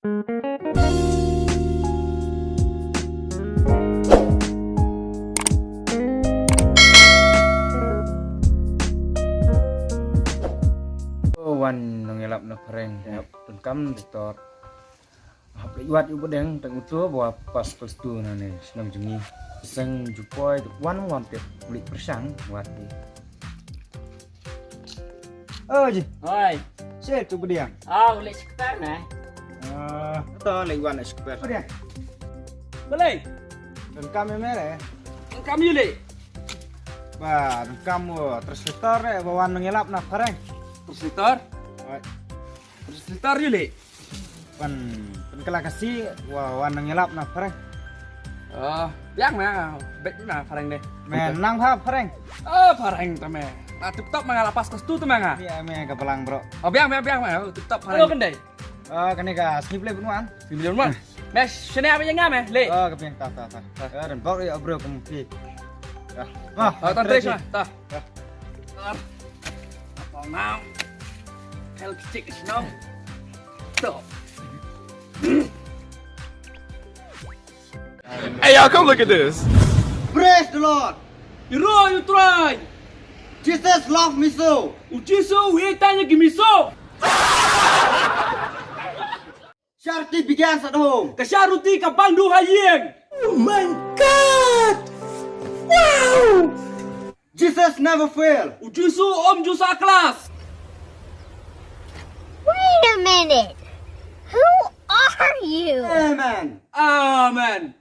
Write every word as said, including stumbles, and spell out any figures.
Oh, wan nongïalap na phareng. Yep. Donkam dustur. Hap leit wad ïa u Pdeng tang uto ba pass class two na ne shnong jong ngi. Seng ju poi wan wan te leit pyrshang wad ïa. Oh, ji. Hoi. Shet u Pdeng. Ah, u leit sektor ne. Ah, to leit wan sektor. Pdeng. Balei? Donkam ïa me re. Donkam ïa lei. Ba donkam u translator re ba wan nongïalap na phareng. Translator? Hoi. Translator ïa lei. Pan pan kala kasi wa wan nongïalap na phareng. Ah, biang me, bet na phareng de. Me nang pha phareng. Oh, phareng ta me. Na tip top ma nga la pass class two ta ma nga. Biang me ka balang bro. Oh, biang me, biang me. Oh, tip top phareng. Hello, Kendai. Ah, kane ka sngi play pun wan. Sngi play pun wan. Me shane apa yang me? Le. Ah, ka piang ta ta ta. Ah, dan bok ya bro kum pi. Ah, ah, tan tres ma. Ta. Ah. Apa mau? Hell kick snow. To. Hey, y'all, come look at this. Praise the Lord. Iro yu trai. Jesus love miso. U Jisu u ïeit tang ïa ki miso. Charity begins at home. Ka charity ka bang du ha ïing. Oh my God! Wow! Jesus never fail. U Jisu um ju sah klas. Wait a minute. Who are you? Amen. Amen.